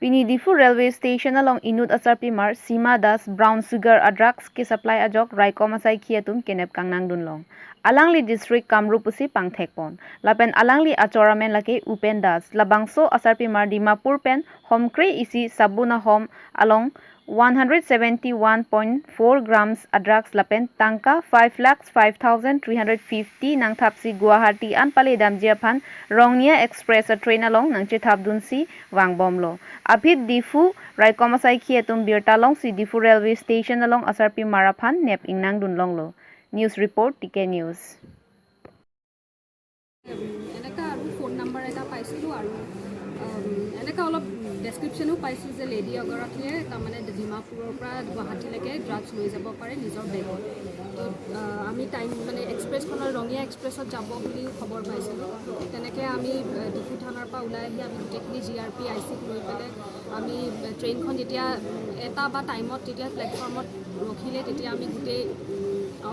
Pini Diphu railway station along inut asarpi mar Sima Das brown sugar a drugs ke supply ajok Raikom asai khiatum kenep kangnang dunlong. Alangli district Kamrup usi pangthekpon. Lapen alangli achoramen lake Upen Das labangso asarpi mar Dimapur pen homkre isi sabuna hom along 171.4 grams a drugs lapen tangka 5,05,350 nang thapsi Guwahati anpale damjia phan Rongnia Express a train along nangche thapdun si wangbomlo. Abhit Diphu Raikomasai khiatum birtalong si Diphu railway station along asarpi maraphan nep ingnang dunlonglo. News report TK News. এনেকুৱা আৰু phone number এটা পাইছিলোঁ আৰু এনেকুৱা অলপ ডেছক্ৰিপশ্যনো পাইছোঁ যে lady এগৰাকীয়ে তাৰমানে ডিমাপুৰৰ পৰা গুৱাহাটীলৈকে ড্ৰাগছ লৈ যাব পাৰে নিজৰ বেগত। তো আমি টাইম মানে এক্সপ্ৰেছখনৰ ৰঙিয়া এক্সপ্ৰেছত যাব বুলিও খবৰ পাইছিলোঁ। তেনেকৈ আমি ডিফু থানাৰ পৰা ওলাই আহি আমি গোটেইখিনি জিআৰপি আই চিক লৈ পেলাই আমি ট্ৰেইনখন যেতিয়া এটা বা টাইমত তেতিয়া প্লেটফৰ্মত ৰখিলে, তেতিয়া আমি গোটেই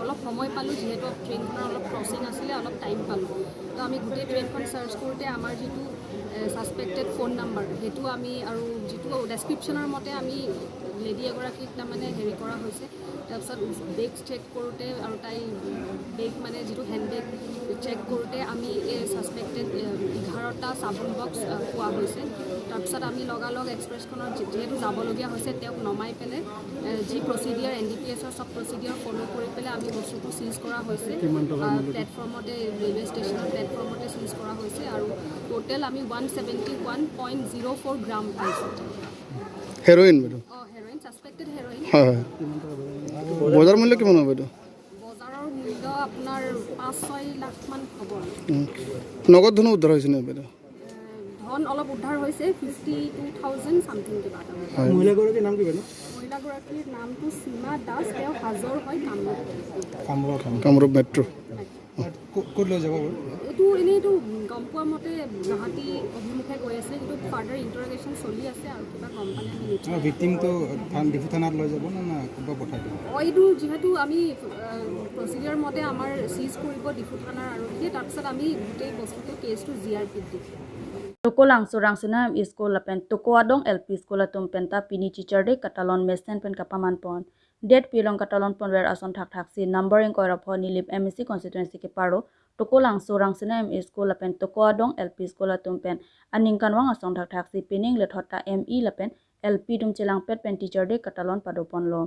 অলপ সময় পালোঁ, যিহেতু ট্ৰেইনখনৰ অলপ ক্ৰচিং আছিলে, অলপ টাইম পালোঁ। তো আমি গোটেই ট্ৰেইনখন চাৰ্চ কৰোঁতে আমাৰ যিটো ছাছপেক্টেড ফোন নাম্বাৰ, সেইটো আমি আৰু যিটো ডেছক্ৰিপশ্যনৰ মতে আমি লেডি এগৰাকীক তাৰমানে হেৰি কৰা হৈছে। তাৰপিছত বেগ চেক কৰোঁতে আৰু তাই বেগ মানে যিটো হেণ্ডবেগ চেক কৰোঁতে আমি এই ছাছপেক্টেড 11টা চাবোন বক্স পোৱা হৈছে। তাৰপিছত আমি লগালগ এক্সপ্ৰেছখনত যিহেতু যাবলগীয়া হৈছে, তেওঁক নমাই পেলাই যি প্ৰচিডিঅ'ৰ এনডিপিএছৰ চব প্ৰচিডিঅ'ৰ ফ'ল' কৰি পেলাই আমি বস্তুটো চিজ কৰা হৈছে। প্লেটফৰ্মতে, ৰেলৱে ষ্টেচনৰ প্লেটফৰ্মতে চিজ কৰা হৈছে আৰু টোটেল আমি 171.04 গ্ৰাম পাইছোঁ। হেৰ'ইন বাইদেউ? অঁ, হেৰ'ইন, ছাছপেক্টেড হেৰ'ইন। হয়, বজাৰ মূল্য কিমান হ'ব বাইদেউ? বজাৰৰ মূল্য আপোনাৰ 5-6 লাখমান হ'ব। নগদ ধনো উদ্ধাৰ হৈছে নে বাইদেউ? ধন অলপ উদ্ধাৰ হৈছে, 52,000 চামথিং কিবা এটা। মহিলাগৰাকীৰ নাম কি বাইদেউ? মহিলাগৰাকীৰ নামটো সীমা দাস, তেওঁ হাজোৰ হয়, কামৰূপ। কামৰূপ মেট্ৰ'। ক'ত লৈ যাব বাৰু? এইটো এনেইতো গম পোৱা মতে গুৱাহাটী অভিমুখে গৈ আছে, কিন্তু ফাৰ্ডাৰ ইণ্টাৰগেশ্যন চলি আছে আৰু কিবা গম পালে আমি নিশ্চয় ভিক্টিমটো ডিফু থানাত লৈ যাব নে না ক'ৰবাত পঠাই দিব? অঁ, এইটো যিহেতু আমি প্ৰচিডিঅ'ৰ মতে আমাৰ চিজ কৰিব ডিফু থানাৰ আৰক্ষীয়ে, তাৰপিছত আমি গোটেই বস্তুটো কেছটো জিআৰপিত দিম। Toko lang surang sinam school lapen toko adong LP school atum pen ta pini teacher de katalon mesen pen kapaman pon det pilong katalon pon wer ason thak thak si numbering koira pho nilip MEC constituency ke paro toko lang surang sinam school lapen toko adong LP school atum pen aning kanwang ason thak thak si pining le thota ME lapen LP dum chelang pet pen teacher de katalon pado pon lo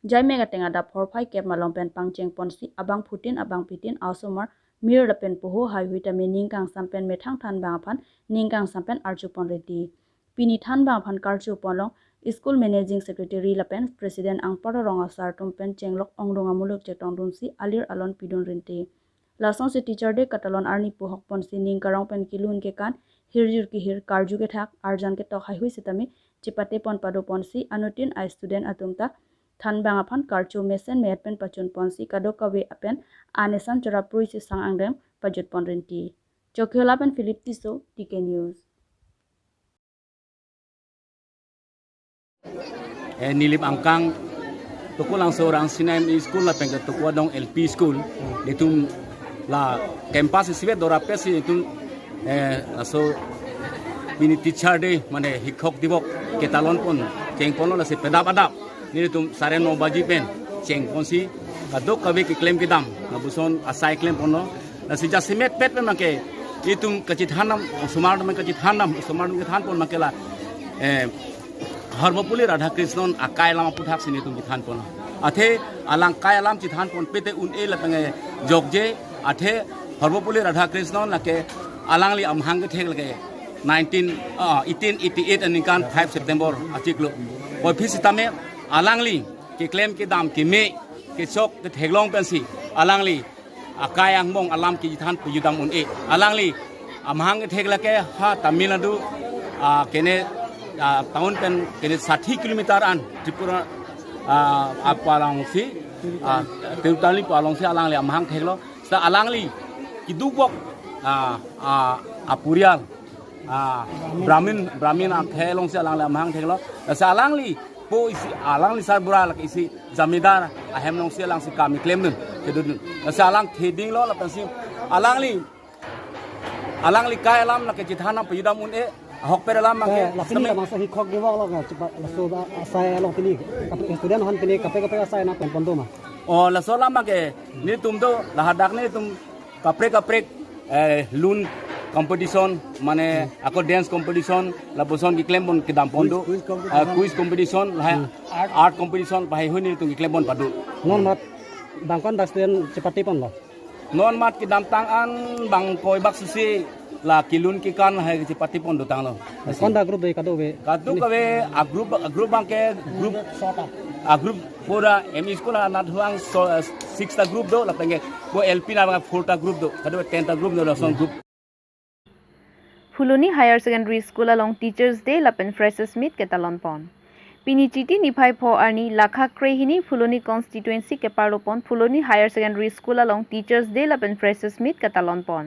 jai mega tenga da 45 kep malong pen pangcheng pon si abang phutin abang pitin asomar mir lapen poho hai huita me ningkang sampen me thang than bang phan ningkang sampen archu pon reti pini than bang phan karchu ponlong school managing secretary lapen president ang paro ronga sar tum pen chenglok ongdonga muluk chetong dun si alir alon pidun rente lasong si teacher de katalon arni pohok pon si ningkarong pen kilun ke kan hirjur ki hir karju ke thak arjan ke tok hai hui sitami chipate pon pado pon si anutin I student atumta than bang aphan karchu mesen met pen pachun pon si kado kawe apen anesan chora prui si sang angdem pajut pon renti chokhola pen Philip Tiso, TK News. Nilip angkang toko lang seorang sinaim school la pengka toko dong LP school itu la campus sibe dora pesi itu so mini teacher day মানে শিক্ষক দিবস কেতালন pon chengpon la se pedap adap ni tum sare no baji pen chengpon si kadok kabe ki claim ki dam na buson asai claim pon no la si jasimet pet pen make itum kachithanam sumar me kachithanam sumar me than pon makela Sarvepalli Radhakrishnan akai lama puthak sini tum kithan pon athe alang kai alam chithan pon pete un e lapenge jogje athe Sarvepalli Radhakrishnan lake alangli amhang ke thek lake 1888 anikan 5 September achiklo oi phisitame alangli ke claim ke dam ke me ke chok ke theglong pensi alangli akai angmong alam ki than puyudam un e alangli amhang ke thek lake ha Tamil Nadu kene town pen kene 60 kilometer an Tripura apalong si Tirutali palong si alangli amhang theklo sa alangli kidubok apurial Brahmin Brahmin khelong si alangli amhang theklo sa alangli po isi alangli sar bura lak isi zamidar ahem long si alang si kami claim nun kedun sa alang theding lo la pensi alangli alangli kai alam la ke jithana pidam un e Ahok pera lam bangke la masa শিক্ষক দিৱস laso asai along pini student han pini kape kape asai na pen pondo ma o laso lam bangke ni tum do lahadak ni tum kapre kapre loon competition মানে আকৌ dance competition লা বসন কি claim বন কি দাম পন্ডু quiz competition art competition বাহি হুনি তুমি ক্লেম বন পাদু নন মাত বাংকন বা স্টুডেন্ট চেপাতি পন ল নন মাত কি দাম তাং আন বাং কই বাক সুসি লা কিলুন কি কান হাই চেপাতি পন্ডু তাং ল কোন দা গ্রুপ দই কাদু বে কাদু কবে আ গ্রুপ গ্রুপ বাংকে গ্রুপ ছটা আ গ্রুপ পুরা এম স্কুল না ধুয়াং 6টা গ্রুপ দো লা পেঙ্গে কো এলপি না 4টা গ্রুপ দো কাদু 10টা group do লসন group. Phuloni Higher Secondary School along Teachers Day lapen Freshers Meet ketalon pon. Pinichiti niphai pho arni lakha krehini Phuloni constituency keparlopon Phuloni Higher Secondary School along Teachers Day lapen Freshers Meet ketalon pon.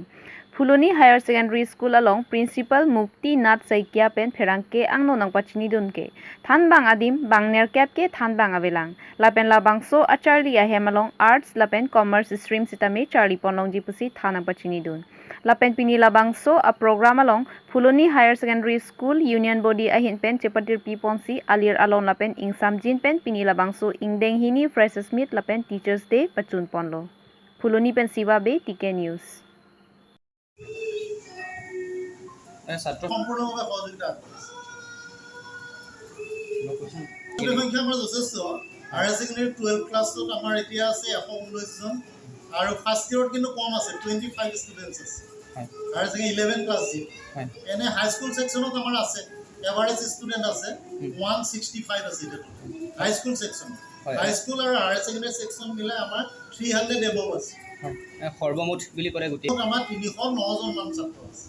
Phuloni Higher Secondary School along Principal Mukti Nath Saikia pen pherangke angno nangpachini dunke. Thanbang adim bangner cap ke thanbang avelang. Lapen labangso acharli ahem along arts lapen commerce stream sitame charli ponlong jipusi thanangpachini dun. Lapen pini labangso a program along Phuloni Higher Secondary School Union Body ahin pen chepatir pi ponsi alir along lapen ingsamjin pen pini labangso ingdeng hini Freshers Meet lapen Teachers Day pachun ponlo. Phuloni pen Siva Be TK News. সম্পূৰ্ণভাৱে সহযোগিতা আগবঢ়াইছে। সংখ্যা আমাৰ যথেষ্ট। Higher secondary 12 ক্লাছত আমাৰ এতিয়া আছে 119 জন আৰু ফাৰ্ষ্ট ইয়েৰত কিন্তু কম আছে, 25 ষ্টুডেণ্টছ আছে হায়াৰ ছেকেণ্ডেৰী 11 ক্লাছ যি। এনে হাইস্কুল ছেকশ্যনত আমাৰ আছে এভাৰেজ ষ্টুডেণ্ট আছে 165 আছে এতিয়া হাইস্কুল ছেকশ্যনত। হাইস্কুল আৰু হায়াৰ ছেকেণ্ডেৰী ছেকশ্যন মিলাই আমাৰ 300 এবভ আছে। সৰ্বমুঠ বুলি ক'লে গোটেই আমাৰ 309 জনমান ছাত্ৰ আছে।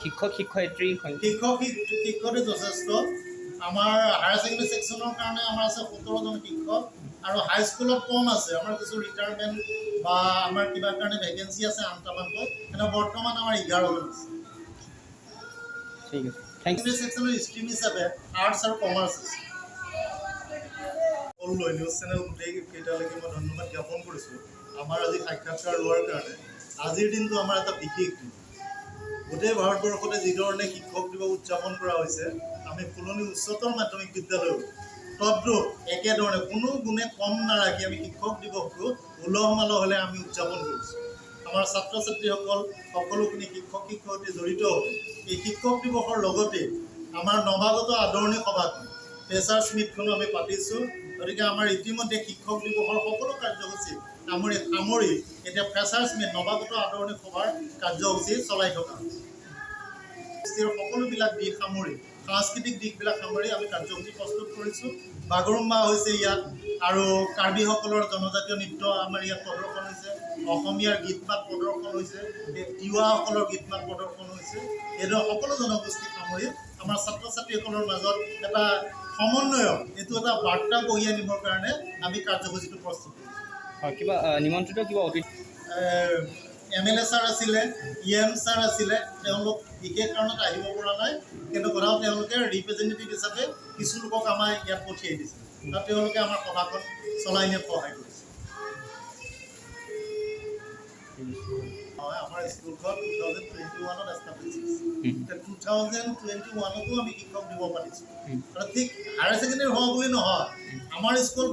শিক্ষক শিক্ষয়িত্ৰী শিক্ষক শিক্ষয়িত্ৰী যথেষ্ট। আমাৰ হায়াৰ ছেকেণ্ডেৰী ছেকশ্যনৰ কাৰণে আমাৰ আছে 17 জন শিক্ষক আৰু হাইস্কুলত কম আছে। আমাৰ কিছু ৰিটায়াৰমেণ্ট বা আমাৰ কিবা কাৰণে ভেকেঞ্চি আছে 8টামানকৈ, কিন্তু বৰ্তমান আমাৰ 11 জন আছে। ঠিক আছে, thank you. ছেকশ্যনৰ ষ্ট্ৰীম হিচাপে আৰ্টছ আৰু কমাৰ্চ আছে। সকলোলৈ নিউজ চেনেল গোটেই কেইটালৈকে মই ধন্যবাদ জ্ঞাপন কৰিছোঁ আমাৰ আজি সাক্ষাৎকাৰ লোৱাৰ কাৰণে। আজিৰ দিনটো আমাৰ এটা বিশেষ দিন। গোটেই ভাৰতবৰ্ষতে যিধৰণে শিক্ষক দিৱস উদযাপন কৰা হৈছে, আমি ফুলনি উচ্চতৰ মাধ্যমিক বিদ্যালয়ত তদ্ৰুপ একেধৰণে কোনো গুণে কম নাৰাখি আমি শিক্ষক দিৱসটো উলহ মালহেৰে আমি উদযাপন কৰিছোঁ। আমাৰ ছাত্ৰ ছাত্ৰীসকল সকলোখিনি শিক্ষক শিক্ষয়িত্ৰী জড়িত হৈ এই শিক্ষক দিৱসৰ লগতে আমাৰ নৱাগত আদৰণি সভাখন ফ্ৰেছাৰ্ছ মিটখনো আমি পাতিছোঁ। গতিকে আমাৰ ইতিমধ্যে শিক্ষক দিৱসৰ সকলো কাৰ্যসূচী সামৰি এতিয়া ফ্ৰেছাৰ্ছ মিট নৱাগত আদৰণি সভাৰ কাৰ্যসূচী চলাই থকা হৈছে। সকলোবিলাক দিশ সামৰি সাংস্কৃতিক দিশবিলাক সামৰি আমি কাৰ্যসূচী প্ৰস্তুত কৰিছোঁ। বাগৰুম্বা হৈছে ইয়াত আৰু কাৰ্বিসকলৰ জনজাতীয় নৃত্য আমাৰ ইয়াত প্ৰদৰ্শন হৈছে, অসমীয়াৰ গীত মাত প্ৰদৰ্শন হৈছে, তিৱাসকলৰ গীত মাত প্ৰদৰ্শন হৈছে। এইদৰে সকলো জনগোষ্ঠীক সামৰি আমাৰ ছাত্ৰ ছাত্ৰীসকলৰ মাজত এটা সমন্বয়ক এইটো এটা বাৰ্তা কঢ়িয়াই নিবৰ কাৰণে আমি কাৰ্যসূচীটো প্ৰস্তুত কৰিছোঁ। কিবা নিমন্ত্ৰিত কিবা অতিথি এম এল এ ছাৰ আছিলে, ই এম ছাৰ আছিলে, তেওঁলোক বিশেষ কাৰণত আহিব পৰা নাই, কিন্তু কথাও তেওঁলোকে ৰিপ্ৰেজেণ্টেটিভ হিচাপে কিছু লোকক আমাৰ ইয়াত পঠিয়াই দিছে আৰু তেওঁলোকে আমাৰ সভাখন চলাই নিয়াত সহায় কৰিছে। হয়, আমাৰ স্কুলখন 2021 এষ্টাব্লিছ হৈছে। 2021তো আমি শিক্ষক দিৱস পাতিছোঁ। আৰু ঠিক হায়াৰ ছেকেণ্ডেৰী হোৱা বুলি নহয়, আমাৰ স্কুল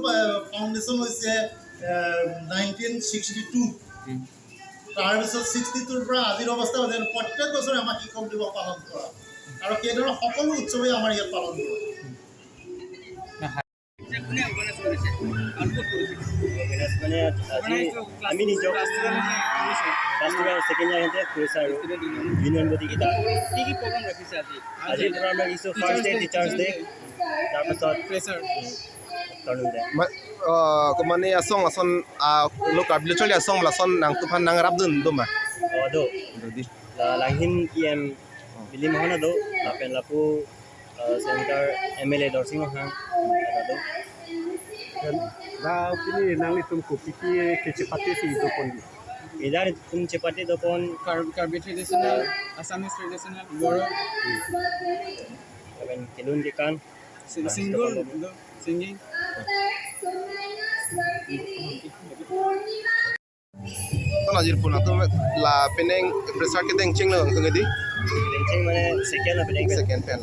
ফাউণ্ডেশ্যন হৈছে 1962। তাৰপিছত 62ৰ পৰা আজিৰ অৱস্থা প্ৰত্যেক বছৰে আমাৰ শিক্ষক দিৱস পালন কৰা আৰু সেইদৰে সকলো উৎসৱেই আমাৰ ইয়াত পালন কৰা। মানে আজি আমি নিজক ছেকেণ্ড ইয়াৰ কৰিছে আৰু ইউনিয়ন বডিকেইটা আজি প্ৰগ্ৰাম ৰাখিছোঁ ফাৰ্ষ্ট ডে টিচাৰ্ছ ডে, তাৰপাছত মানে asong ason lo kablo choli asong lason nang tufan nang rap dun doma do la langhin pm bilim hona do lapen lapu center MLA Dorsing hang do da pini nang itum ko piki ke chepati si do pon idar tum chepati do pon Karbi traditional Assamese traditional Bodo lapen kelun ke kan single singing. Ton ajir pun atau la peneng pressure ke deng ching lang tengedi. Benching মানে second opening. Second pen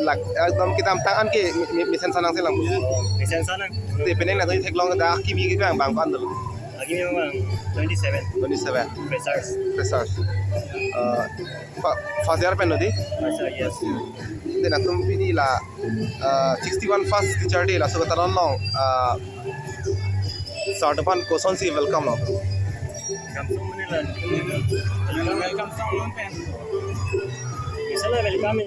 lak ekdom kitam tang an ke misen sanang selang misen sanang te peneng na thek long da kimi ki bang bang pan dul Lagi memang 27. 27 Freshers. Freshers. First year pen nodi? First year, yes. Then atum pini la 61 first teacher day la so taron long sort of question si welcome long. Welcome song pen. Welcome.